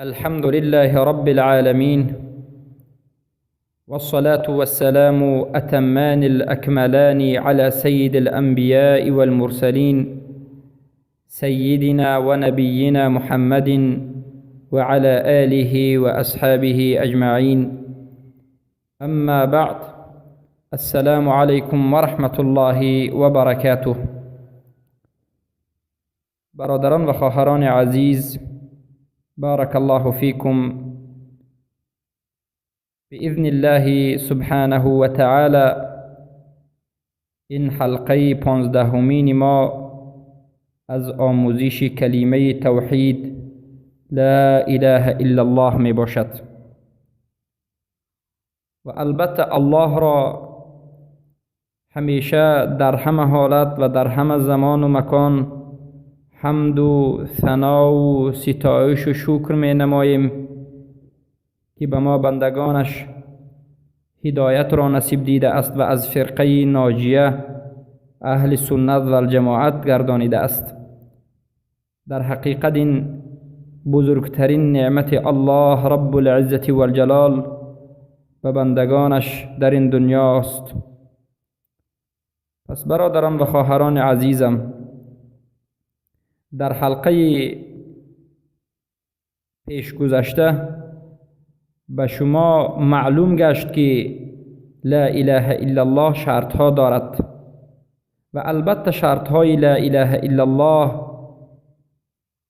الحمد لله رب العالمين، والصلاة والسلام أتمان الأكملان على سيد الأنبياء والمرسلين، سيدنا ونبينا محمد وعلى آله وأصحابه أجمعين. أما بعد، السلام عليكم ورحمة الله وبركاته. برادران و خواهران عزیز، بارك الله فيكم. بإذن الله سبحانه وتعالى این حلقه 15مین ما از آموزش کلمه توحید لا اله الا الله می باشد. و البته الله را همیشه در همه حالت و در همه زمان و مکان حمد و ثنا و ستایش و شکر می نماییم که به ما بندگانش هدایت را نصیب دیده است و از فرقه ناجیه اهل سنت و الجماعت گردانیده است. در حقیقت این بزرگترین نعمت الله رب العزة والجلال به بندگانش در این دنیاست. پس برادران و خواهران عزیزم، در حلقه پیش گذشته به شما معلوم گشت که لا اله الا الله شرط ها دارد و البته شرط های لا اله الا الله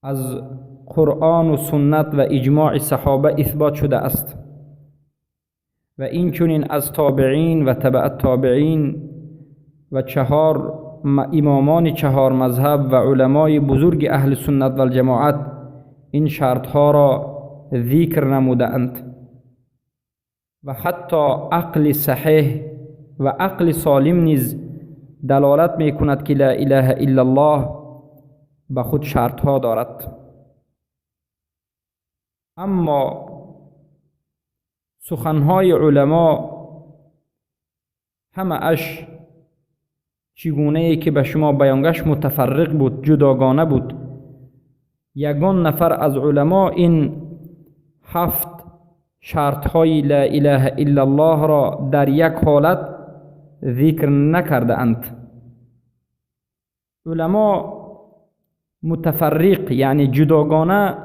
از قرآن و سنت و اجماع صحابه اثبات شده است و این چنین از تابعین و تبع التابعین و چهار امامان چهار مذهب و علمای بزرگ اهل سنت و الجماعت این شرط ها را ذکر نموده اند و حتی عقل صحیح و عقل سالم نیز دلالت می کند که لا اله الا الله به خود شرط ها دارد. اما سخنهای علما همه اش چگونه ای که به شما بیان گشت متفرق بود، جداگانه بود. یگان نفر از علما این 7 شرط های لا اله الا الله را در یک حالت ذکر نکرده اند. علما متفرق یعنی جداگانه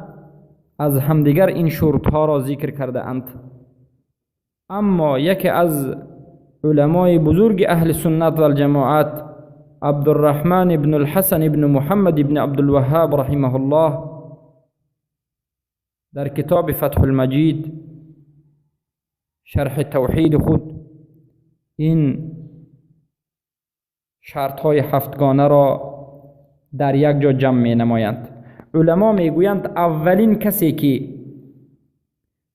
از همدیگر این شرط ها را ذکر کرده اند. اما یکی از علمای بزرگ اهل سنت و الجماعت عبدالرحمن ابن الحسن ابن محمد ابن عبدالوهاب رحمه الله در کتاب فتح المجید شرح توحید خود این شرط های هفتگانه را در یک جا جمع می نمایند. علما می گویند اولین کسی که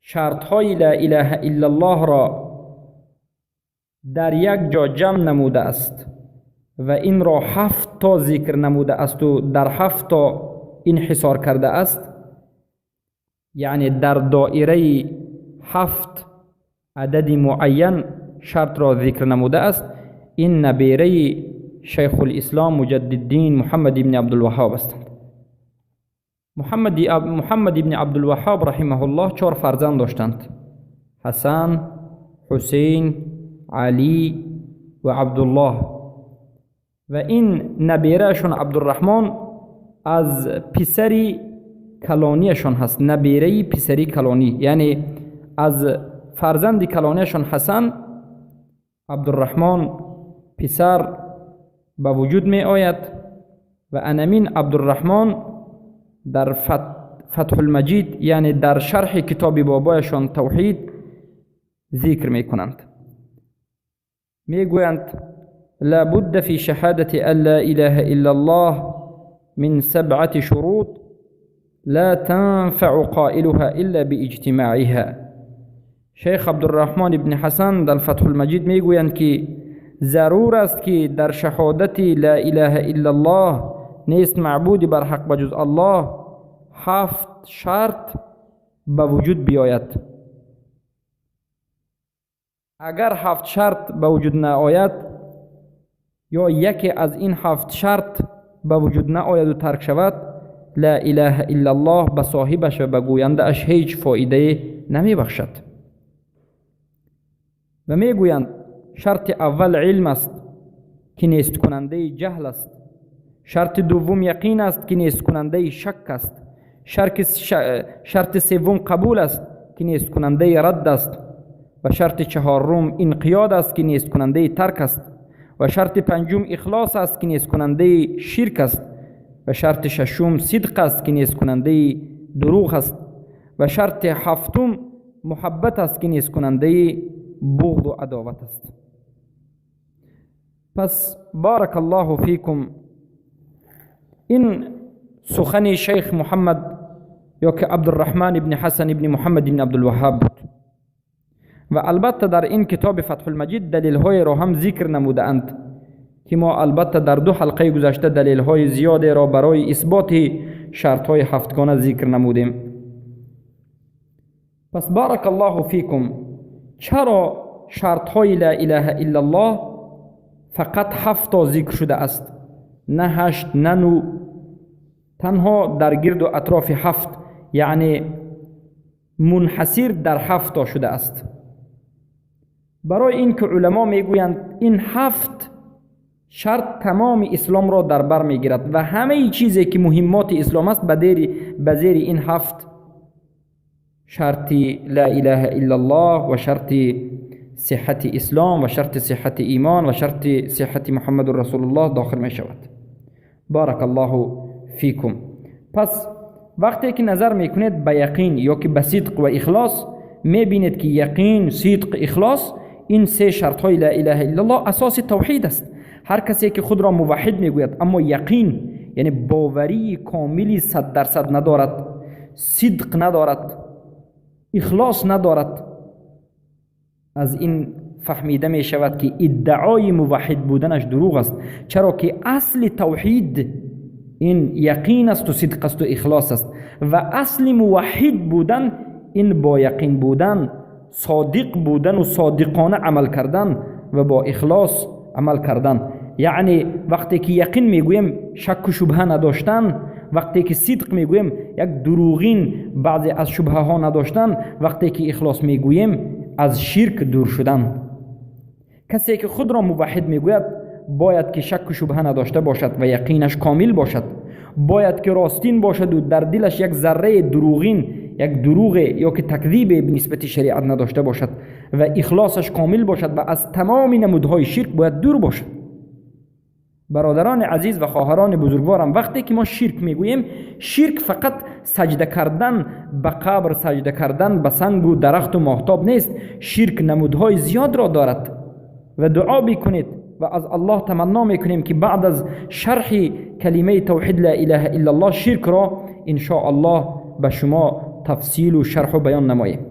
شرط های لا اله الا الله را در یک جا جمع نموده است و این را 7 تا ذکر نموده است و در 7 تا انحصار کرده است، یعنی در دایره 7 عدد معین شرط را ذکر نموده است، این نبیره شیخ الاسلام مجدد الدین محمد ابن عبدالوهاب هستند. محمد ابن عبدالوهاب رحمه الله 4 فرزند داشتند: حسن، حسین، علی و عبدالله. و این نبیرهشون عبدالرحمن از پسری کلانیشون هست، نبیره پسری کلانی، یعنی از فرزند کلانیشون حسن، عبدالرحمن پسر به وجود می آید و انمین عبدالرحمن در فتح المجید یعنی در شرح کتاب بابایشان توحید ذکر می کنند. می گویند لا بد في شهادة أن لا إله إلا الله من 7 شروط لا تنفع قائلها إلا باجتماعها. شیخ عبدالرحمن ابن حسن در فتح المجید می گویند که ضرور است که در شهادت لا اله الا الله، نیست معبودی بر حق بجز الله، 7 شرط به وجود بیاید. اگر 7 شرط به وجود نآید یا یکی از این 7 شرط به وجود نآید و ترک شود، ла илаҳа иллаллоҳ ба соҳибаш ва ба гӯяндааш ҳеҷ фоидае намебахшад. Ва мегӯянд, шарти аввал илм аст, ки несткунандаи ҷаҳл аст. Шарти дуввум яқин аст, ки несткунандаи шак аст. Шарти севум қабул аст, ки несткунандаи радд аст. Ва шарти чаҳорум инқиёд аст, ки несткунандаи тарк аст. Ва шарти панҷум ихлос аст, ки несткунандаи ширк аст. Ва шарти шашум сидқ аст, ки несткунандаи дурӯғ аст. Ва шарти ҳафтум муҳаббат аст, ки несткунандаи буғду адоват аст. Пас барак Аллоҳу фикум, ин сухани шайх Муҳаммад ё ки Абдурраҳман ибни Ҳасан ибни Муҳаммад ибни Абдулваҳҳаб буд. Ва албатта дар ин китоби Фатҳулмаҷид далелҳоеро ҳам зикр намудаанд, ки мо албатта дар ду ҳалқаи гузашта далелҳои зиёдеро барои исботи шартҳои ҳафтгона зикр намудем. Пас барак Аллоҳу фикум, чаро шартҳои ла илаҳа иллаллоҳ фақат ҳафто зикр шудааст, на ҳашт, на нӯ, танҳо дар гирду атрофи ҳафт, яъне мунҳасир дар ҳафто шудааст? Барои ин ки уламо мегӯянд, ин ҳафт шарт тамоми исломро дар бар мегирад ва ҳамаи чизе ки муҳиммоти ислом аст, ба зери ин ҳафт шарти ла илаҳа иллаллоҳ ва шарти сиҳҳати ислом ва шарти сиҳҳати имон ва шарти сиҳҳати Муҳаммаду Расулуллоҳ дохил мешавад. Барак Аллоҳу фикум. Пас вақте ки назар мекунед ба яқин ё ки ба сидқ ва ихлос, мебинед, ки яқин, сидқ, ихлос, ин се шартҳои ла илаҳа иллаллоҳ асоси тавҳид аст. Ҳар касе ки худро муваҳҳид мегӯяд, аммо яқин, яъне боварии комили 100% надорад, сидқ надорад, ихлос надорад, аз ин фаҳмида мешавад, ки иддаои муваҳҳид буданаш дурӯғ аст. Чаро ки асли тавҳид ин яқин асту сидқ асту ихлос аст ва асли муваҳҳид будан ин бо яқин будан, содиқ будану содиқона амал кардан ва бо ихлос амал кардан. Яъне вақте ки яқин мегӯем, шакку шубҳа надоштан, вақте ки сидқ мегӯем, як дурӯғин баъзе аз шубҳаҳо надоштан, вақте ки ихлос мегӯем, аз ширк дур шудан. Касе ки худро муваҳҳид мегӯяд, бояд ки шакку шубҳа надошта бошад ва яқинаш комил бошад, бояд ки ростин бошаду дар дилаш як зарраи дурӯғин, як дурӯғе ё ки такзибе нисбати шариат надошта бошад ва ихлосаш комил бошад ва аз тамоми намудҳои ширк бояд дур бошад. Бародарони азиз ва хоҳарони бузургворам, вақте ки мо ширк мегӯем, ширк фақат саҷда кардан ба қабр, саҷда кардан ба сангу дарахту моҳтоб нест. Ширк намудҳои зиёдро дорад ва дуо бикунед ва аз Аллоҳ таманно мекунем, ки баъд аз шарҳи калимаи тавҳид ла илаҳа иллаллоҳ ширкро иншоаллоҳ ба шумо тафсилу шарҳу баён намоем.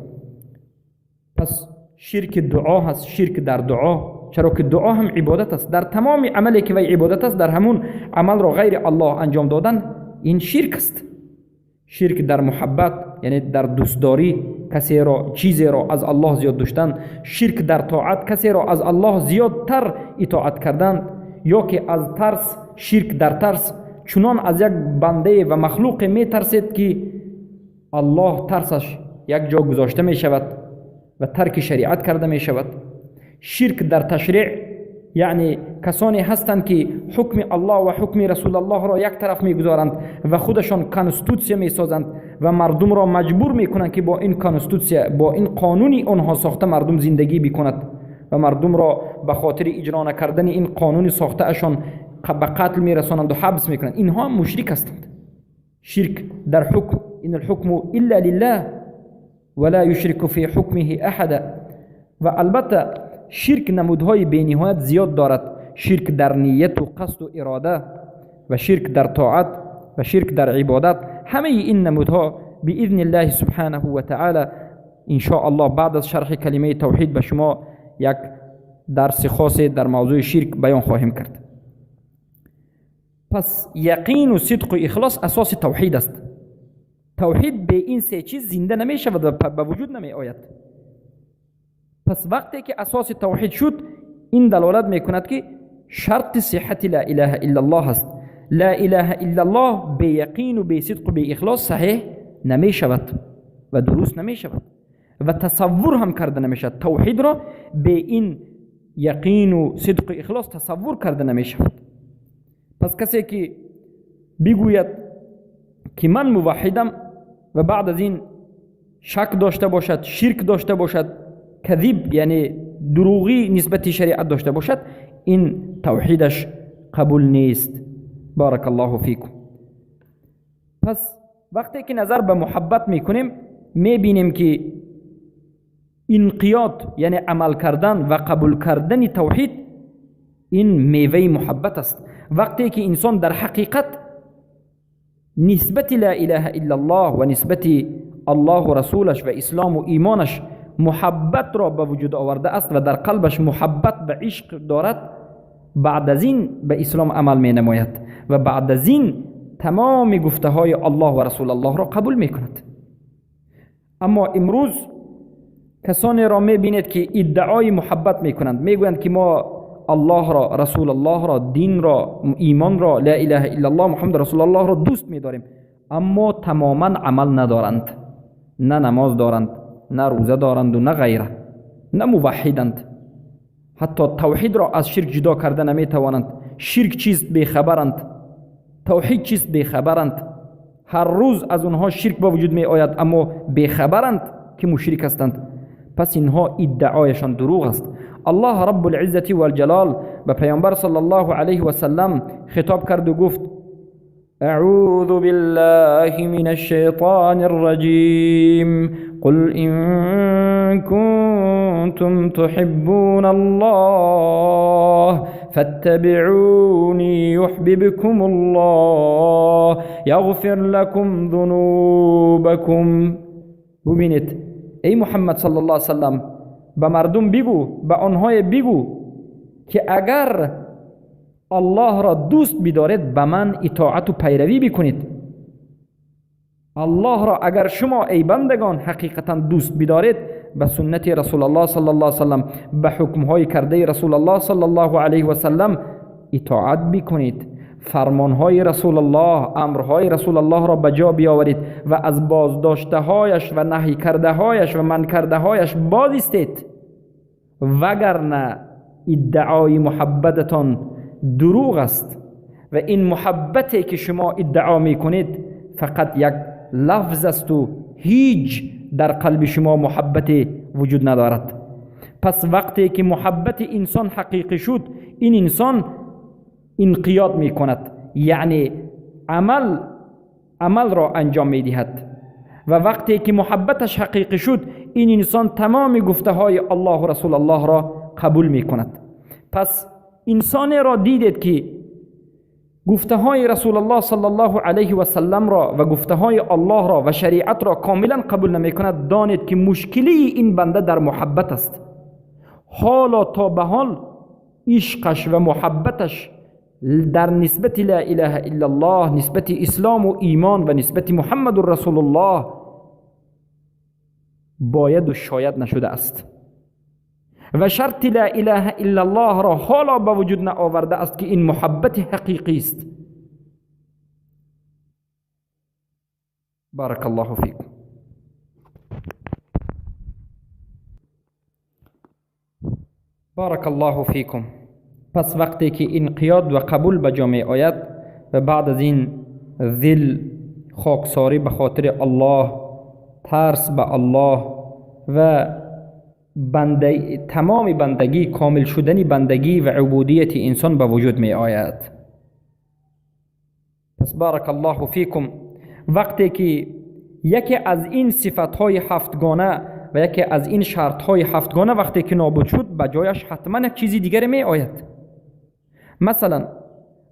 Пас ширки дуо ҳаст, ширк дар дуо, чаро ки дуо ҳам ибодат аст. Дар тамоми амале ки вай ибодат аст, дар ҳамун амалро ғайри Аллоҳ анҷом додан, ин ширк аст. Ширк дар муҳаббат, яъне дар дӯстдорӣ, касеро, чизеро аз Аллоҳ зиёд доштан. Ширк дар тоат, касеро аз Аллоҳ зиёдтар итоат кардан, ё ки аз тарс, ширк дар тарс, чунон аз як бандае ва махлуқе метарсед, ки Аллоҳ тарсаш як ҷо гузошта мешавад ва тарки шариат карда мешавад. Ширк дар ташриъ, яъне касоне ҳастанд, ки ҳукми Аллоҳ ва ҳукми Расулаллоҳро як тараф мегузоранд ва худашон конститутсия месозанд ва мардумро маҷбур мекунанд, ки бо ин конститутсия, бо ин қонуни онҳо сохта мардум зиндагӣ бикунад ва мардумро ба хотири иҷро накардани ин қонуни сохтаашон ба қатл мерасонанду ҳабс мекунанд. Инҳо ҳам мушрик ҳастанд. Ширк дар ҳукм: ин алҳукму илла лиллаҳ ва ла юшрику фи ҳукмиҳи аҳада. Ва албатта ширк намудҳои бениҳоят зиёд дорад: ширк дар нияту қасду ирода ва ширк дар тоат ва ширк дар ибодат. Ҳамаи ин намудҳо биизни Иллаҳи субҳанаҳу ва таъала иншоаллоҳ баъд аз шарҳи калимаи тавҳид ба шумо як дарси хосе дар мавзӯи ширк баён хоҳем кард. Пас яқину сидқу ихлос асоси тавҳид аст. Тавҳид бе ин се чиз зинда намешавад ва ба вуҷуд намеояд. Пас вақте ки асоси тавҳид шуд, ин далолат мекунад, ки шарти сиҳҳати ла илаҳа иллаллоҳ аст. لا اله الا الله به یقین و به صدق و به اخلاص صحیح نمی شود و درست نمی شود و تصور هم کرده نمی شود. توحید را به این یقین و صدق و اخلاص تصور کرده نمی شود. پس کسی که بگوید که من موحدم و بعد از این شک داشته باشد، شرک داشته باشد، کذب یعنی دروغی نسبت شریعت داشته باشد، این توحیدش قبول نیست. بارک الله فیکم. پس وقتی که نظر به محبت میکنیم، میبینیم که انقیاد یعنی عمل کردن و قبول کردن توحید این میوه محبت است. وقتی که انسان در حقیقت نسبت لا اله الا الله و نسبت الله و رسولش و اسلام و ایمانش محبت را به وجود آورده است و در قلبش محبت و عشق دارد، بعد از این به اسلام عمل می نماید و بعد از این تمام گفته های الله و رسول الله را قبول می کند. اما امروز کسانی را می بینید که ادعای محبت می کنند، می گویند که ما الله را، رسول الله را، دین را، ایمان را، لا اله الا الله محمد رسول الله را دوست می داریم، اما تماما عمل ندارند، نه نماز دارند، نه روزه دارند و نه غیره، نه موحدند، حتی توحید را از شرک جدا کرده نمی توانند. شرک چیست بیخبرند، توحید چیست بیخبرند. هر روز از اونها شرک به وجود می آید اما بیخبرند که مشرک هستند. پس اینها ادعایشان دروغ است. الله رب العزة والجلال به پیامبر صلی الله علیه و سلم خطاب کرد و گفت: اعوذ بالله من الشیطان الرجیم قل إن كنتم تحبون الله فاتبعوني يحببكم الله يغفر لكم ذنوبكم. ببینید ای محمد صلی الله علیه وسلم، به مردم بگو، به آنهای بگو که اگر الله را دوست بدارید به من اطاعت و پیروی بکنید. الله را اگر شما ای بندگان حقیقتا دوست بدارید به سنت رسول الله صلی الله علیه وسلم، به حکمهای کرده رسول الله صلی الله علیه وسلم اطاعت بکنید، فرمانهای رسول الله، امرهای رسول الله را به جا بیاورید و از بازداشته‌هایش و نهی کرده‌هایش و من کرده‌هایش باز ایستید، وگرنه ادعای محبتتان دروغ است و این محبتی که شما ادعا میکنید فقط یک لفظ است و هیچ در قلب شما محبت وجود ندارد. پس وقتی که محبت انسان حقیقی شد، این انسان انقیاد میکند، یعنی عمل را انجام میدهد. و وقتی که محبتش حقیقی شد، این انسان تمام گفته های الله و رسول الله را قبول میکند. پس انسان را دیدید که گفته های رسول الله صلی الله علیه و سلم را و گفته های الله را و شریعت را کاملا قبول نمی کند، دانید که مشکلی این بنده در محبت است. حالا تا به حال عشقش و محبتش در نسبت لا اله الا الله، نسبت اسلام و ایمان و نسبت محمد رسول الله باید و شاید نشده است و شرط لا اله الا الله را حالا به وجود نآورده است که این محبت حقیقی است. بارک الله فیکم. بارک الله فیکم. پس وقتی که انقیاد و قبول به جا می آید و بعد از این ذل، خاکساری به خاطر الله، ترس به الله و تمام بندگی، کامل شدن بندگی و عبودیت انسان به وجود می آید. پس بارک الله فیکم، وقتی که یکی از این صفتهای هفتگانه و یکی از این شرطهای هفتگانه وقتی که نابود شد، به جایش حتما یک چیزی دیگر می آید. مثلا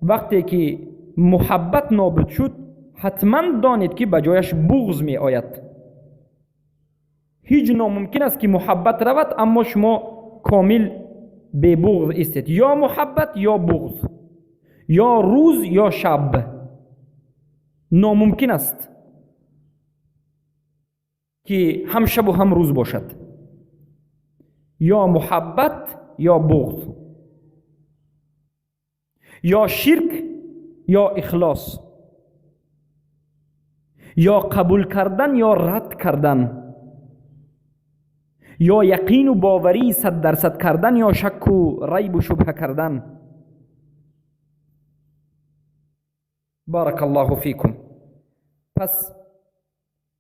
وقتی که محبت نابود شد، حتما دانید که به جایش بغض می آید. هیچ ناممکن است که محبت رود اما شما کامل به بغض استید، یا محبت یا بغض، یا روز یا شب. ناممکن است که هم شب و هم روز باشد، یا محبت یا بغض، یا شرک ё ихлос, ё қабул кардан ё рад кардан, ё яқину боварии 100% кардан ё шакку райбу шубҳа кардан. Барак Аллоҳу фикум. Пас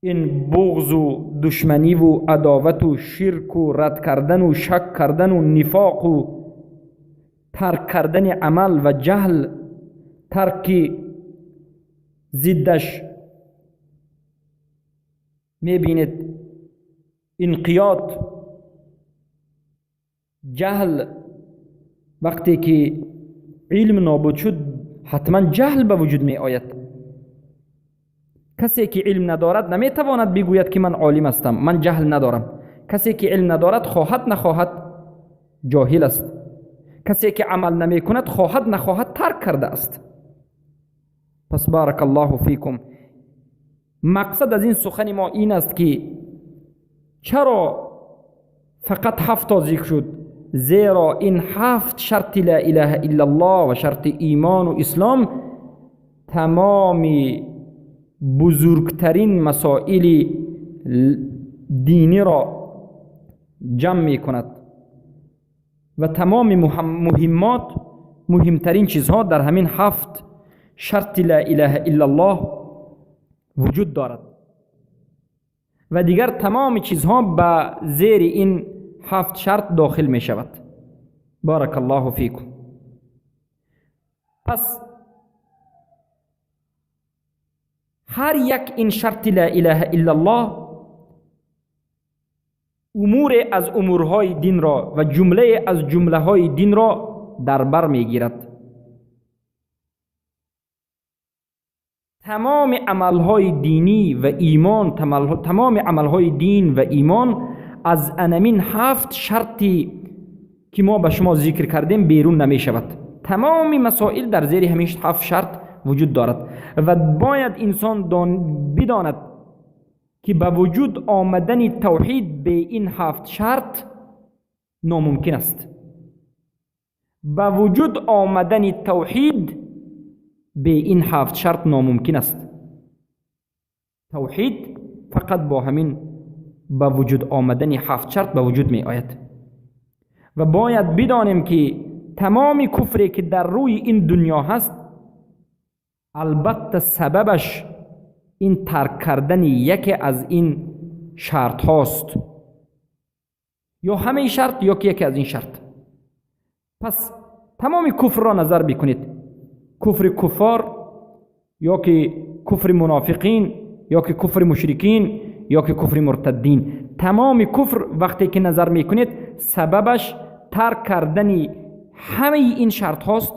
ин буғзу душманиву адовату ширку рад кардану шак кардану нифоқу тарк кардани амал ва ҷаҳл, тарки зиддаш мебинед, инқиёд, ҷаҳл. Вақте ки илм нобуд шуд, ҳатман ҷаҳл ба вуҷуд меояд. Касе ки илм надорад, наметавонад бигӯяд, ки ман олим ҳастам, ман ҷаҳл надорам. Касе ки илм надорад, хоҳад нахоҳад ҷоҳил аст. Касе ки амал намекунад, хоҳад нахоҳад тарк кардааст. Пас барак Аллоҳу фикум. Мақсад аз ин сухани мо ин аст, ки чаро фақат ҳафт то зикр шуд? Зеро ин ҳафт шарти ла илаҳа иллаллоҳ ва шарти имону ислом тамоми бузургтарин масоили диниро ҷамъ мекунад ва тамоми муҳиммот, муҳимтарин чизҳо дар ҳамин ҳафт шарти ла илаҳа иллаллоҳ вуҷуд дорад ва дигар тамоми чизҳо ба зери ин ҳафт шарт дохил мешавад. Барак Аллоҳу фикум. Пас ҳар як ин шарти ла илаҳа иллаллоҳ умуре аз умурҳои динро ва ҷумлае аз ҷумлаҳои динро дар бар мегирад. Тамоми амалҳои динӣ ва имон, тамоми амалҳои дин ва имон аз анамин ҳафт шарти ки мо ба шумо зикр кардем берун намешавад. Тамоми масоил дар зери ҳамин ҳафт шарт вуҷуд дорад ва бояд инсон бидонад, ки ба вуҷуд омадани тавҳид бе ин ҳафт шарт номумкин аст. Ба вуҷуд омадани тавҳид бе ин ҳафт шарт номумкин аст. Тавҳид фақат бо ҳамин ба вуҷуд омадани ҳафт шарт ба вуҷуд меояд. Ва бояд бидонем, ки тамоми куфре ки дар рӯи ин дунё ҳаст, албатта сабабаш ин тарк кардани яке аз ин шартҳост, ё ҳамаи шарт ё ки яке аз ин шарт. Пас тамоми куфрро назар бикунед, куфри куффор ё ки куфри мунофиқин ё ки куфри мушрикин ё ки куфри муртаддин, тамоми куфр вақте ки назар мекунед, сабабаш тарк кардани ҳамаи ин шартҳост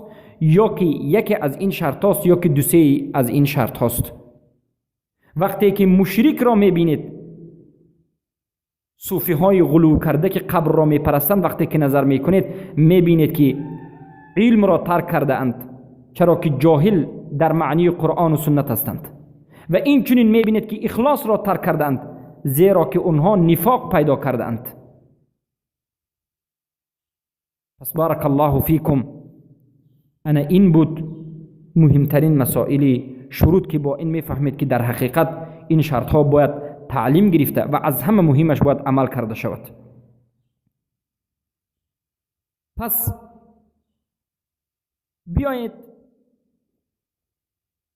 ё ки яке аз ин шартҳост ё ки дусеи аз ин шартҳост. Вақте ки мушрикро мебинед, суфиҳои ғулув карда ки қабрро мепарастанд, вақте ки назар мекунед, мебинед, ки илмро тарк кардаанд, чаро ки ҷоҳил дар маънии Қуръону суннат ҳастанд. Ва инчунин мебинед, ки ихлосро тарк кардаанд, зеро ки онҳо нифоқ пайдо кардаанд. Пас барак Аллоҳу фикум. Ана ин буд муҳимтарин масоили шурут, ки бо ин мефаҳмед, ки дар ҳақиқат ин шартҳо бояд таълим гирифта ва аз ҳама муҳимаш бояд амал карда шавад. Пас биёед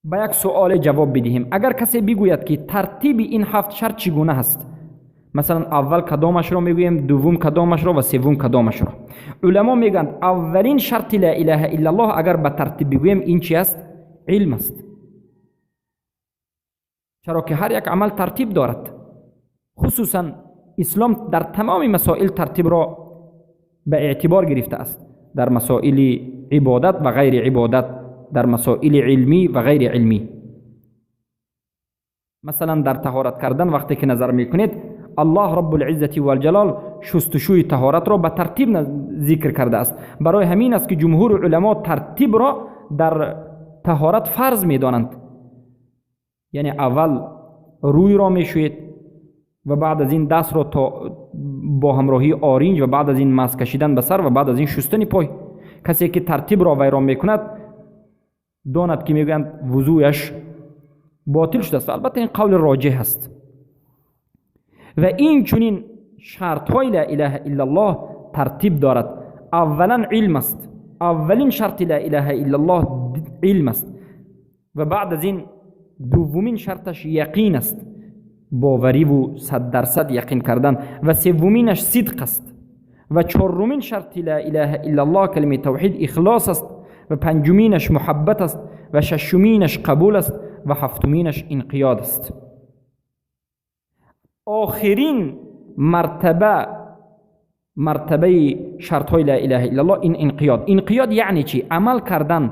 ба як суоле ҷавоб бидиҳем. Агар касе бигӯяд, ки тартиби ин ҳафт шарт чӣ гуна ҳаст, масалан, аввал кадомашро мегӯем, дуввум кадомашро ва севвум кадомашро, уламо мегӯянд, аввалин шарти ла илаҳа иллаллоҳ агар ба тартиб бигӯем, ин чи аст? Илм аст. Чаро ки ҳар як амал тартиб дорад. Хусусан ислом дар тамоми масоил тартибро ба эътибор гирифтааст, дар масоили ибодат ва ғайри ибодат, дар масоили илмӣ ва ғайри илмӣ. Масалан, дар таҳорат кардан вақте ки назар мекунед, Аллоҳ Раббулиззати валҷалол шустушӯи таҳоратро ба тартиб зикр кардааст. Барои ҳамин аст, ки ҷумҳури уламо тартибро дар таҳорат фарз медонанд. Яъне аввал рӯйро мешӯед ва баъд аз ин дастро то бо ҳамроҳии оринҷ ва баъд аз ин масҳ кашидан ба сар ва баъд аз ин шустани пой. Касе ки тартибро вайрон мекунад, донад ки мегӯянд вузӯяш ботил шудааст. Албатта, ин қавли роҷеҳ аст. Ва ин чунин шартҳои ла илаҳа иллаллоҳ тартиб дорад. Аввалан, илм аст. Аввалин шарти ла илаҳа иллаллоҳ илм аст. Ва баъд аз ин дуввумин шарташ яқин аст, бовариву 100% яқин кардан. Ва севвуминаш сидқ аст. Ва чорумин шарти ла илаҳа иллаллоҳ, калимаи тавҳид, ихлос аст. Ва панҷуминаш муҳаббат аст. Ва шашуминаш қабул аст. Ва ҳафтуминаш инқиёд аст. Охирин мартаба, мартабаи шартҳои ла илаҳа иллаллоҳ, ин инқиёд. Инқиёд яъне чӣ? Амал кардан,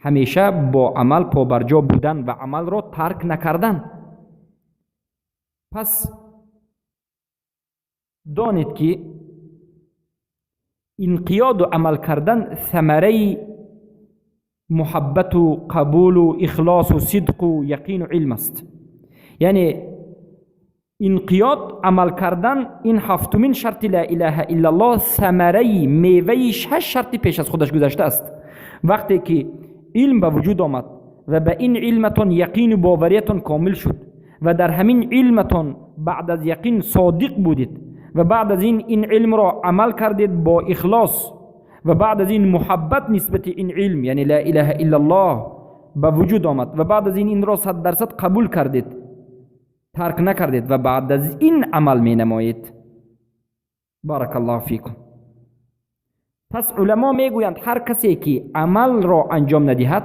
ҳамеша бо амал побарҷо будан ва амалро тарк накардан. Пас донед, ки инқиёду амал кардан самараи муҳаббату қабулу ихлосу сидқу яқину илм аст. Яъне инқиёд, амал кардан, ин ҳафтумин шарти ла илаҳа иллаллоҳ самараи, меваи шаш шарти пеш аз худаш гузашта аст. Вақте ки илм ба вуҷуд омад ва ба ин илматон яқину бовариятон комил шуд ва дар ҳамин илматон баъд аз яқин содиқ будед ва баъд аз ин ин илмро амал кардед бо ихлос ва баъд аз ин муҳаббат нисбати ин илм, яъне ла илаҳа иллаллоҳ, ба вуҷуд омад ва баъд аз ин инро 100% қабул кардед, тарк накардед ва баъд аз ин амал менамоед. Баракаллоҳу фикум. Пас уламо мегӯянд, ҳар касе ки амалро анҷом надиҳад,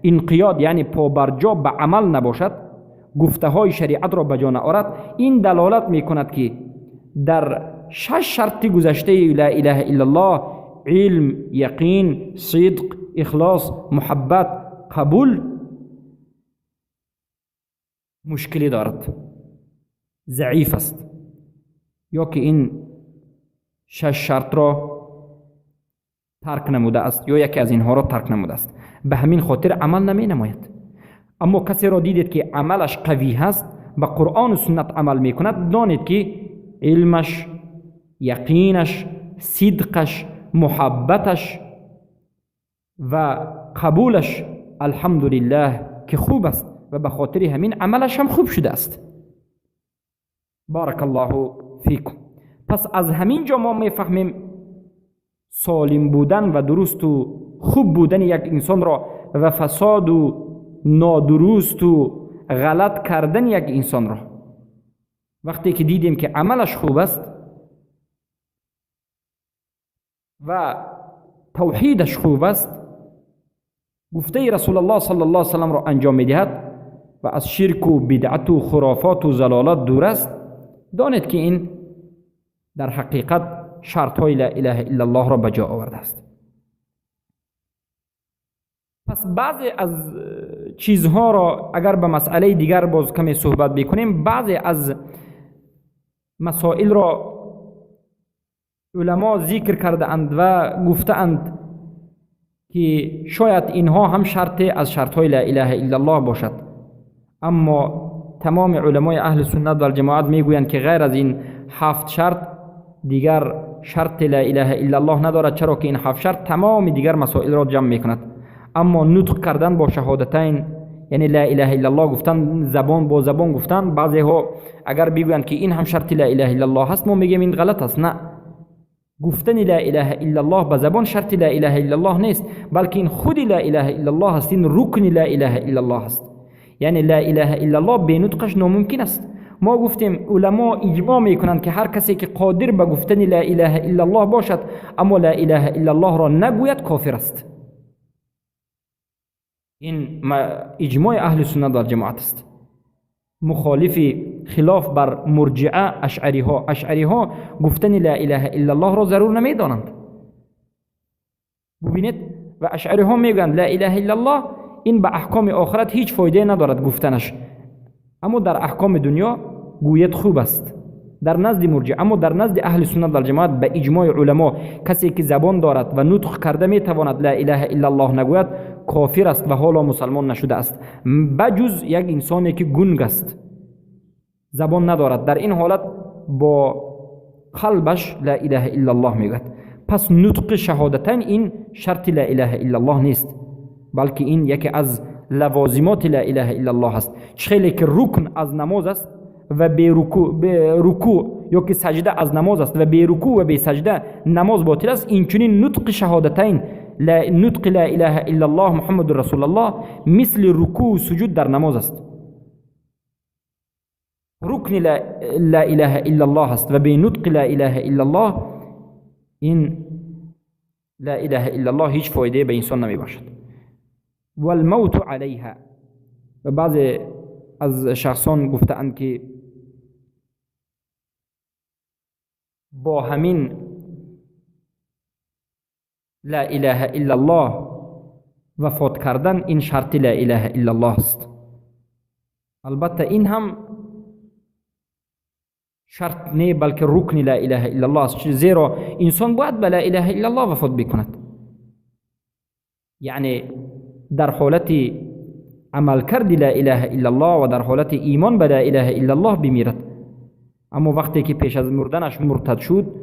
инқиёд, яъне побарҷо ба амал набошад, гуфтаҳои шариатро ба ҷо наорад, ин далолат мекунад, ки дар шаш шарти гузаштаи ла илаҳа иллаллоҳ: илм, яқин, сидқ, ихлос, муҳаббат, қабул, мушкилӣ дорад, заиф аст ё ки ин шаш шартро тарк намудааст ё яке аз инҳоро тарк намудааст, ба ҳамин хотир амал наменамояд. Аммо касеро дидед, ки амалаш қавӣ ҳаст, ба Қуръону суннат амал мекунад, донед, ки илмаш, яқинаш, сидқаш, муҳаббаташ ва қабулаш, алҳамдулиллаҳ, ки хуб аст ва ба хотири ҳамин амалаш ҳам хуб шудааст. Баракаллоҳу фикум. Пас аз ҳамин ҷо мо мефаҳмем солим будан ва дурусту хуб будани як инсонро ва фасоду нодурусту ғалат кардани як инсонро. Вақте ки дидем, ки амалаш хуб аст ва тавҳидаш хуб аст, гуфтаи Расулаллоҳ саллаллоҳу алайҳи васалламро анҷом медиҳад ва аз ширку бидъату хурофоту залолат дур аст, донед, ки ин дар ҳақиқат шартҳои ла илаҳа иллаллоҳро ба ҷо овардааст. Пас баъзе аз чизҳоро агар ба масъалаи дигар боз каме суҳбат бикунем, баъзе аз масоилро уламо зикр кардаанд ва гуфтаанд, ки шояд инҳо ҳам шарте аз шартҳои ла илаҳа иллаллоҳ бошад. Аммо тамоми уламои аҳли суннат валҷамоат мегӯянд, ки ғайр аз ин ҳафт шарт дигар шарти ла илаҳа иллаллоҳ надорад, чаро ки ин ҳафт шарт тамоми дигар масоилро ҷамъ мекунад. Аммо нутқ кардан бо шаҳодатайн, яъне ла илаҳа иллаллоҳ гуфтан, забон бо забон гуфтан, баъзеҳо агар бигӯянд, ки ин ҳам шарти ла илаҳа иллаллоҳ ҳаст, мо мегӯем, ин ғалат аст. На, гуфтани ла илаҳа иллаллоҳ ба забон шарти ла илаҳа иллаллоҳ нест, балки ин худи ла илаҳа иллаллоҳ аст, ин рукни ла илаҳа иллаллоҳ аст. Яъне ла илаҳа иллаллоҳ бе нутқаш номумкин аст. Мо гуфтем, уламо иҷмоъ мекунанд, ки ҳар касе ки қодир ба гуфтани ла илаҳа иллаллоҳ бошад, аммо ла илаҳа иллаллоҳро нагӯяд, кофир аст. Ин иҷмои аҳли суннат валҷамоат аст, мухолифи хилоф бар мурҷиа, ашъариҳо. Ашъариҳо гуфтани ла илаҳа иллаллоҳро зарур намедонанд. Бубинед, ва ашъариҳо мегӯянд, ла илаҳа иллаллоҳ ин ба аҳкоми охират ҳеҷ фоидае надорад гуфтанаш, аммо дар аҳкоми дунё гӯяд хуб аст, дар назди мурҷиа. Аммо дар назди аҳли суннат валҷамоат, ба иҷмои уламо, касе ки забон дорад ва нутқ карда метавонад, ла илаҳа иллаллоҳ нагӯяд, кофир аст ва ҳоло мусалмон нашудааст, ба ҷуз як инсоне ки гунг аст, забон надорад. Дар ин ҳолат бо қалбаш ла илаҳа иллаллоҳ мегӯяд. Пас нутқи шаҳодатайн ин шарти ла илаҳа иллаллоҳ нест. балки ин яке аз лавозимоти ла илаҳа иллаллоҳ аст. Чӣ хеле ки рукн аз намоз аст ва бе рукӯъ ё ки саҷда аз намоз аст ва бе рукӯъ ва бесаҷда намоз ботил аст, инчунин нутқи шаҳодатайн, нутқи ла илаҳа иллаллоҳ муҳаммадун расулуллоҳ мисли рукӯъу суҷуд дар намоз аст, рукни ла илаҳа иллаллоҳ аст ва бе нутқи ла илаҳа иллаллоҳ ин ла илаҳа иллаллоҳ ҳеҷ фоидае ба инсон намебахшад. والموت علیها. و بعضی از شخصان گفتهاند که با همین لا اله الا الله وفات کردن این شرط لا اله الا الله است. البته این هم شرط نه، بلکه رکن لا اله الا الله است، زیرا انسان باید به لا اله الا الله وفات بکند، یعنی در حالت عملکرد لا اله الا الله و در حالت ایمان به لا اله الا الله بمیرد. اما وقتی که پیش از مردنش مرتد شد،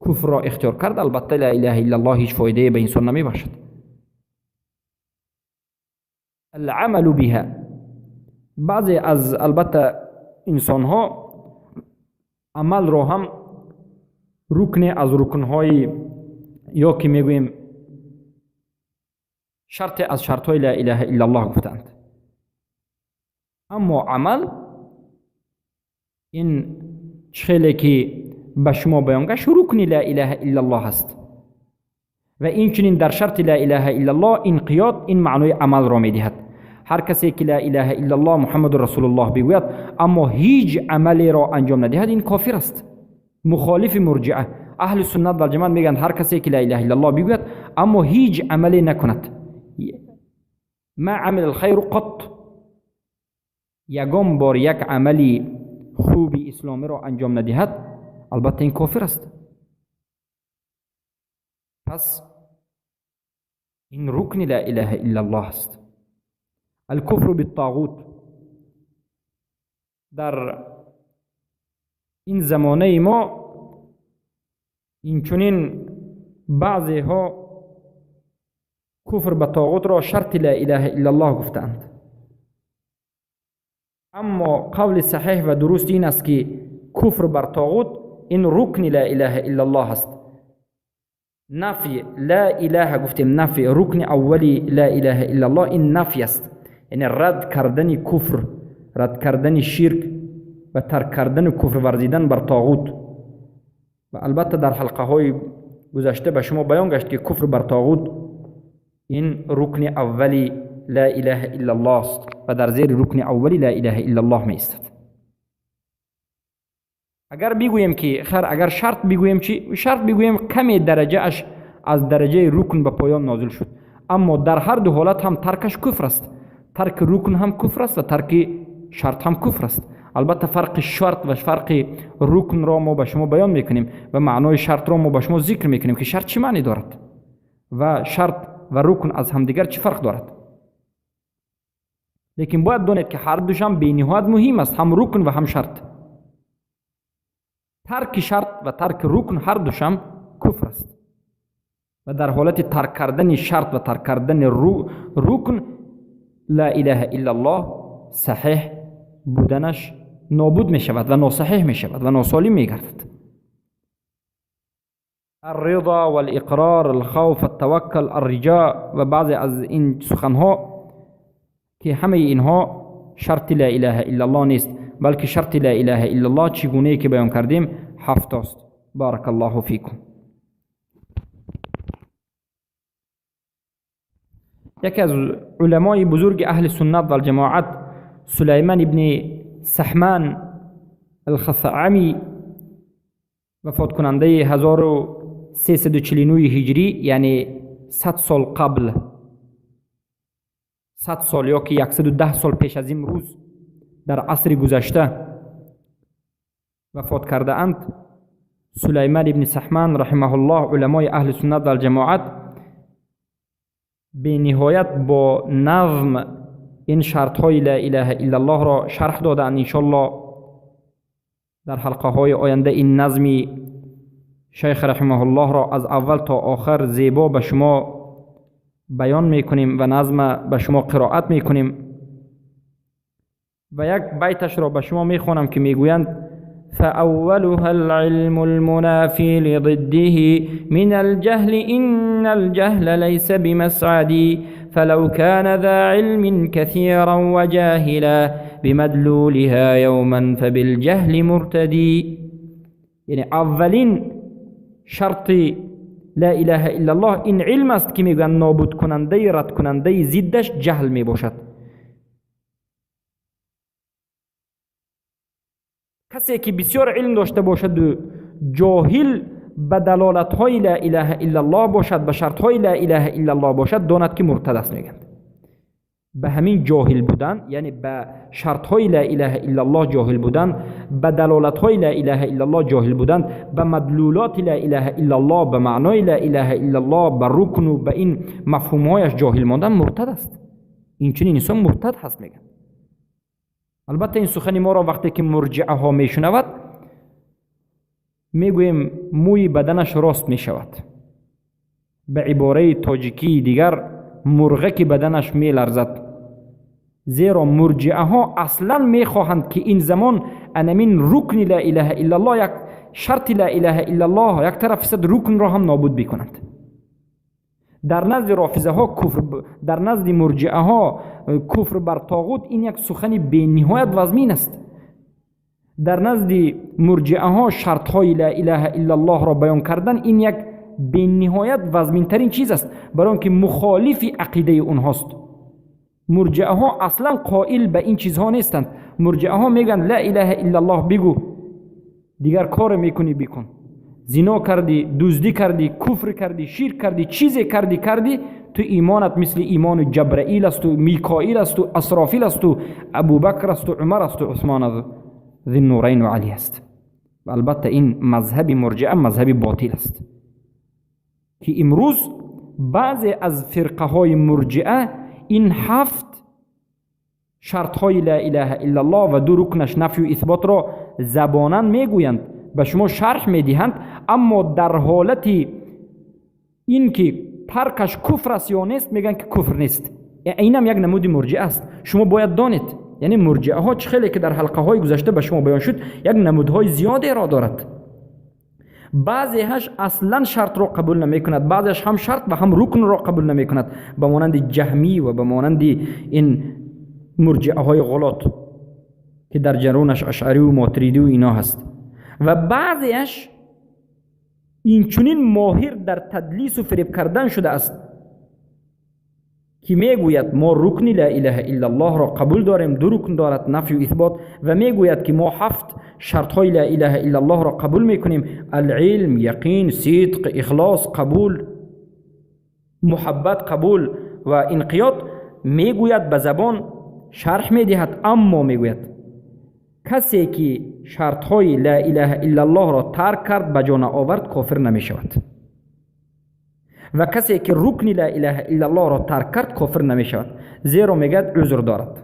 کفر را اختیار کرد، البته لا اله الا الله هیچ فایده به انسان نمیبخشد. العمل بها. بعضی از البته انسان ها عمل را هم رکن از رکنهای یا که میگوییم شرط از شرطهای لا اله الا الله گفتند، اما عمل این خیلی که به شما بیان گشت رکن لا اله الا الله است و این چنین در شرط لا اله الا الله انقیاد این معنای عمل را میدهد. هر کسی که لا اله الا الله محمد رسول الله بگوید اما هیچ عملی را انجام ندهد این کافر است، مخالف مرجعه. اهل سنت و جماعت میگن هر کسی که لا اله الا الله بگوید اما هیچ عملی نکند، ما عمل الخیر قط، یگان بار یک عملی خوبی اسلامی را انجام ندهد، البته این کافر است. پس این رکن لا اله الا الله است. الکفر بالطاغوت. در این زمانه ما اینچنین بعضی ها کفر به طاغوت را شرط لا اله الا الله گفتند، اما قول صحیح و درست این است که کفر بر طاغوت این رکن لا اله الا الله است. نفی لا اله گفتیم، نفی رکن اولی لا اله الا الله این نفی است، یعنی رد کردن کفر، رد کردن شرک و ترک کردن کفر ورزیدن بر طاغوت. و البته در حلقه های گذشته به شما بیان گشت که کفر بر طاغوت این رکن اولی لا اله الا الله است و در زیر رکن اولی لا اله الا الله می ایستد. اگر بگوییم که خیر، اگر شرط بگوییم چی؟ شرط بگوییم کمی درجه اش از درجه رکن به پایان نازل شد، اما در هر دو حالت هم ترکش کفر است. ترک رکن هم کفر است و ترک شرط هم کفر است. البته فرق شرط و فرق رکن را ما به شما بیان میکنیم و معنای شرط را ما به شما ذکر میکنیم که شرط چی معنی دارد و شرط و رکن از همدیگر چی فرق دارد. لیکن باید دانید که هر دوشان بی‌نهایت مهم است، هم رکن و هم شرط. ترک شرط و ترک رکن هر دوشان کفر است و در حالت ترک کردن شرط و ترک کردن رکن لا اله الا الله صحیح بودنش نابود می شود و ناصحیح می شود و ناسالم می گردد. الرضا والاقرار، الخوف، التوکل، الرجاء و بعضی از این سخنها که همه اینها شرط لا اله الا الله نیست، بلکه شرط لا اله الا الله چگونه که بیان کردیم 7 است. بارک الله فیکم. یکی از علمای بزرگ اهل سنت و الجماعت سلیمان ابن سحمان الخثعمی وفات کننده 1349 هجری، یعنی 100 سال قبل، 100 سال یا که 110 سال پیش از امروز در عصر گذشته وفات کرده اند. سلیمان ابن سحمان رحمه الله علمای اهل سنت و الجماعت به نهایت با نظم این شرط های لا اله الا الله را شرح دادند. انشالله در حلقه های آینده این نظمی شیخ رحمه الله را از اول تا آخر زیبا به شما بیان میکنیم و نظم به شما قرائت میکنیم و یک بیتش را به شما میخوانم که میگویند: فأولها العلم المنافي لضده من الجهل إن الجهل ليس بمسعد، فلو كان ذا علم كثيرا وجاهلا بمدلولها يوما فبالجهل مرتدي. یعنی اولین شرط لا اله الا الله این علم است که میگن نابود کننده، رد کننده ضدش جهل میباشد. کسی که بسیار علم داشته باشد و جاهل به دلالت های لا اله الا الله باشد، به شرط های لا اله الا الله باشد، داند که مرتد است. میگند به همین جاهل بودن، یعنی به شرط های لا اله الا الله جاهل بودن، به دلالت های لا اله الا الله جاهل بودن، به مدلولات لا اله الا الله، به معنای لا اله الا الله، به رکن و به این مفهوم هایش جاهل ماندن مرتد است. این چنین انسان مرتد هست. میگن البته این سخن ما را وقتی که مرجعه ها میشنود میگوییم موی بدنش راست میشود. به عباره تاجیکی دیگر مرغک بدنش میلرزد. زیرا مرجعه ها اصلا میخواهند که این زمان انمین رکن لا اله الا الله، یک شرط لا اله الا الله، یک طرف صد رکن را هم نابود بکنند. در نزد رافضه ها کفر، در نزد مرجعه ها کفر بر طاغوت این یک سخن بی نهایت وزمین است. در نزد مرجعه ها شرط های لا اله الا الله را بیان کردن این یک بی نهایت وزمین ترین چیز است، برای آنکه مخالف عقیده اونهاست. مرجعه ها اصلا قائل به این چیزها نیستند. مرجعه ها میگن لا اله الا الله بگو، دیگر کار میکنی بکن، زنا کردی، دزدی کردی، کفر کردی، شرک کردی، چیزی کردی، تو ایمانت مثل ایمان جبرائیل است و میکائیل است و اسرافیل است و ابوبکر است و عمر است و عثمان ذی النورین و علی است. و البته این مذهب مرجعه مذهب باطل است که امروز بعضی از فرقه های مرجعه این 7 شرط های لا اله الا الله و 2 رکنش نفی و اثبات را زباناً میگویند، به شما شرح میدهند، اما در حالت اینکه ترکش کفر است یا نیست میگن که کفر نیست. اینم یک نمود مرجعه است. شما باید دانید، یعنی مرجعه ها چه خیلی که در حلقه های گذشته به شما بیان شد یک نمودهای زیادی را دارد. بعضی هاش اصلا شرط را قبول نمی کند، بعضیش هم شرط و هم رکن را قبول نمی کند، به مانند جهمی و به مانند این مرجعه های غلط که در جرونش اشعری و ماتریدی و اینا هست. و بعضیش این چنین ماهر در تدلیس و فریب کردن شده است که میگوید ما رکن لا اله الا الله را قبول داریم، 2 رکن دارد، نفی و اثبات، و میگوید که ما 7 شرط های لا اله الا الله را قبول میکنیم: العلم، یقین، صدق، اخلاص، قبول، محبت، قبول و انقیاد. میگوید به زبان شرح میدهد، اما میگوید کسی که شرط های لا اله الا الله را ترک کرد، به جان آورد، کافر نمی شود، و کسی که رکن لا اله الا الله را ترک کرد کافر نمی شود، زیرا میگد عذر دارد.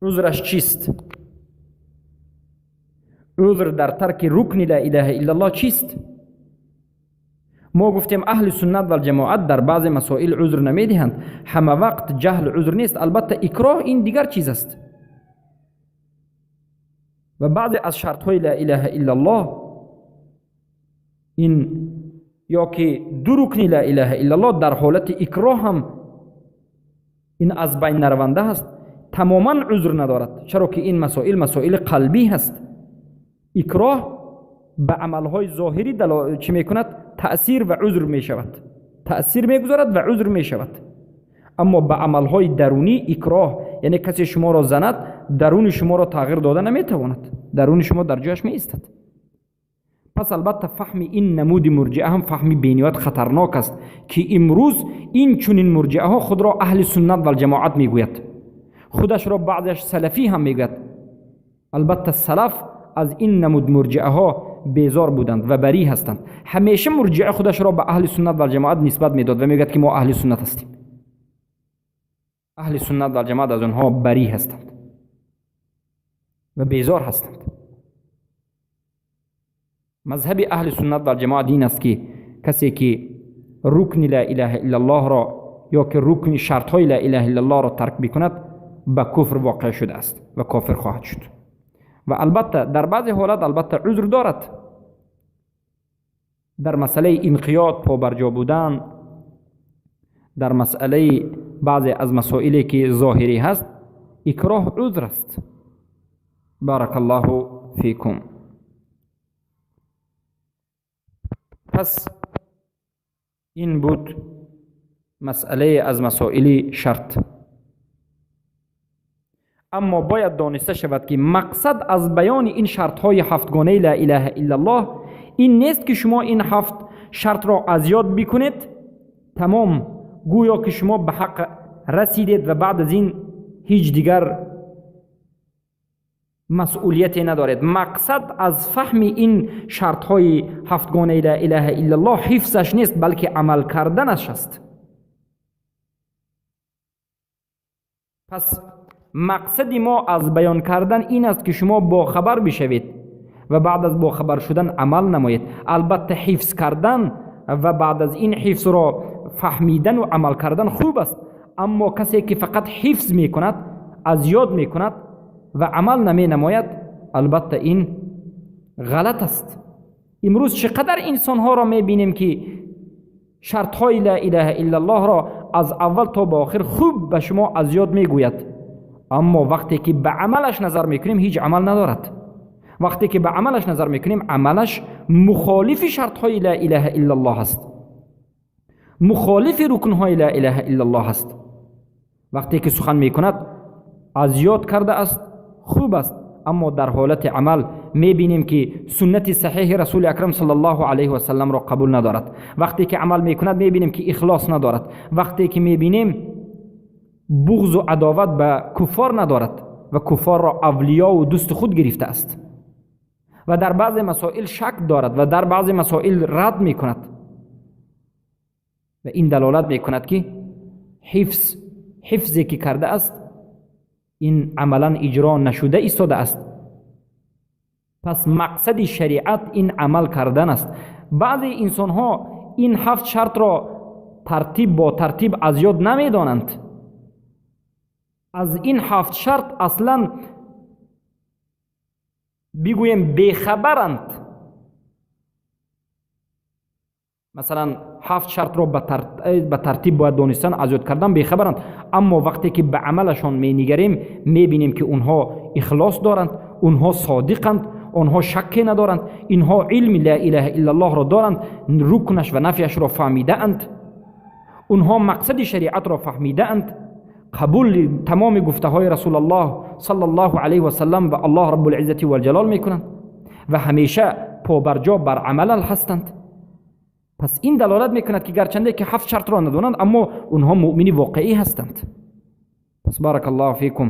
عذرش چیست؟ عذر در ترک رکن لا اله الا الله چیست؟ ما گفتیم اهل سنت و الجماعت در بعض مسائل عذر نمیدهند، همه وقت جهل عذر نیست، البته اکراه این دیگر چیز است. و بعضی از شرط های لا اله الا الله این یا که 2 رکن لا اله الا الله در حالت اکراه هم این از بین نرونده است، تماما عذر ندارد، چرا که این مسائل مسائل قلبی هست. اکراه به عملهای ظاهری چی میکند؟ تأثیر و عذر میشود، تأثیر میگذارد و عذر میشود. اما به عملهای درونی اکراه، یعنی کسی شما را زند، درون شما را تغییر داده نمیتواند، درون شما در جایش میایستد. پس البته فهم این نمود مرجعه هم فهم بینیات خطرناک است که امروز این چنین مرجعه ها خود را اهل سنت و الجماعت میگوید، خودش را بعضش سلفی هم میگوید. البته سلف از این نمود مرجعه ها بیزار بودند و بری هستند. همیشه مرجعه خودش را به اهل سنت و الجماعت نسبت میداد و میگوید که ما اهل سنت هستیم. اهل سنت و الجماعت از آنها بری هستند و بیزار هستند. مذهب اهل سنت و الجماعت این است که касе ки рукни ла илаҳа иллаллоҳро ё ки рукни шартҳои ла илаҳа иллаллоҳро тарк бикунад, ба куфр воқеъ шудааст ва кофир хоҳад шуд. Ва албатта дар баъзе ҳолат албатта узр дорад. Дар масъалаи инқиёд, побарҷо будан, дар масъалаи баъзе аз масоиле ки зоҳирӣ ҳаст, икроҳ узр аст. Баракаллоҳу фикум. Пас ин буд масъалае аз масоили шарт. Аммо бояд дониста шавад ки мақсад аз баёни ин шартҳои ҳафтгонаи ла илаҳа иллаллоҳ ин нест ки шумо ин ҳафт шартро аз ёд бикунед, тамом, гӯё ки шумо ба ҳақ расидед ва баъд аз ин ҳеҷ дигар масъулияте надоред. Мақсад аз фаҳми ин шартҳои ҳафтгонаи ла илаҳа иллаллоҳ ҳифзаш нест, балки амал карданаш аст. Пас мақсади мо аз баён кардан ин аст ки шумо бохабар бишавед ва баъд аз бохабар шудан амал намоед. Албатта ҳифз кардан ва баъд аз ин ҳифзро фаҳмидану амал кардан хуб аст, аммо касе ки фақат ҳифз мекунад, аз ёд мекунад ва амал наменамояд, албатта ин ғалат аст. Имрӯз чӣ қадар инсонҳоро мебинем ки шартҳои ла илаҳа иллаллоҳро аз аввал то ба охир хуб ба шумо аз ёд мегӯяд, аммо вақте ки ба амалаш назар мекунем, ҳеҷ амал надорад. Вақте ки ба амалаш назар мекунем, амалаш мухолифи шартҳои ла илаҳа иллаллоҳ аст, мухолифи рукнҳои ла илаҳа иллаллоҳ аст. Вақте ки сухан мекунад, аз ёд карда аст, хуб аст, аммо дар ҳолати амал мебинем ки суннати саҳеҳи расули акрам саллаллоҳу алайҳи васалламро қабул надорад. Вақте ки амал мекунад, мебинем ки ихлос надорад. Вақте ки мебинем, буғзу адоват ба куффор надорад ва куффорро авлиёву дӯсти худ гирифта аст ва дар баъзе масоил шак дорад ва дар баъзе масоил рад мекунад. Ва ин далолат мекунад ки ҳифзе ки карда аст, ин амалан иҷро нашуда истода аст. Пас мақсади шариат ин амал кардан аст. Баъзе инсонҳо ин ҳафт шартро тартиб бо тартиб аз ёд намедонанд. Аз ин ҳафт шарт аслан бигӯем бехабаранд. Масалан, ҳафт шартро ба тартиб бояд донистан, аз ёд кардан бехабаранд. Аммо вақте ки ба амалашон менигарем, мебинем ки онҳо ихлос доранд, онҳо содиқанд, онҳо шакке надоранд, инҳо илми ла илаҳа иллаллоҳро доранд, рукнаш ва нафяшро фаҳмидаанд, онҳо мақсади шариатро фаҳмидаанд, қабули тамоми гуфтаҳои расулаллоҳ саллаллоҳу алайҳи васаллам ва аллоҳ раббулиззати валҷалол мекунанд ва ҳамеша побарҷо бар амал ҳастанд. Пас ин далолат мекунад ки гарчанде ки ҳафт шартро надонанд, аммо онҳо муъмини воқеӣ ҳастанд. Пас баракаллоҳу фикум,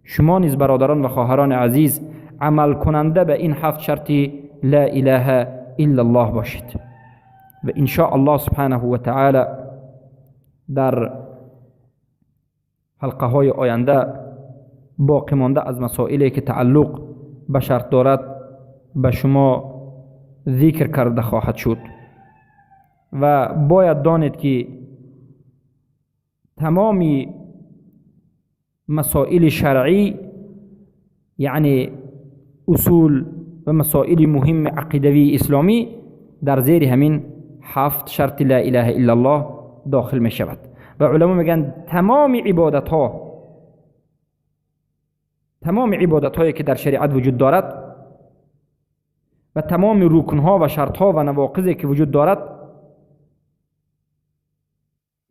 шумо низ бародарон ва хоҳарони азиз амалкунанда ба ин ҳафт шарти ла илаҳа иллаллоҳ бошед ва иншоа аллоҳ субҳанаҳу ва таъала дар ҳалқаҳои оянда боқӣ монда аз масоиле ки тааллуқ ба шарт дорад ба шумо зикр карда хоҳад шуд. Ва бояд донед ки тамоми масоили шаръӣ, яъне усул ва масоили муҳимми ақидавии исломӣ дар зери ҳамин ҳафт шарти ла илаҳа иллаллоҳ дохил мешавад. Ва уламо мегӯянд тамоми ибодатҳое ки дар шариат вуҷуд дорад ва тамоми рукнҳо ва шартҳо ва навоқизе ки вуҷуд дорад,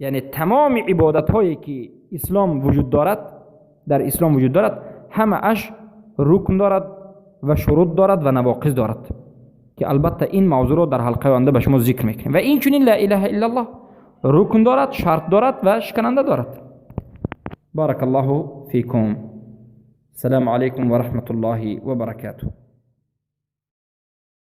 яъне тамоми ибодатҳое ки ислом вуҷуд дорад, дар ислом вуҷуд дорад, ҳамааш рукн дорад ва шурут дорад ва навоқиз дорад ки албатта ин мавзӯъро дар ҳалқаи оянда ба шумо зикр мекунем. Ва инчунин ла илаҳа иллаллоҳ рукн дорад, шарт дорад ва шикананда дорад. Баракаллоҳу фикум. Ассалому алайкум ва раҳматуллоҳи ва баракатуҳ.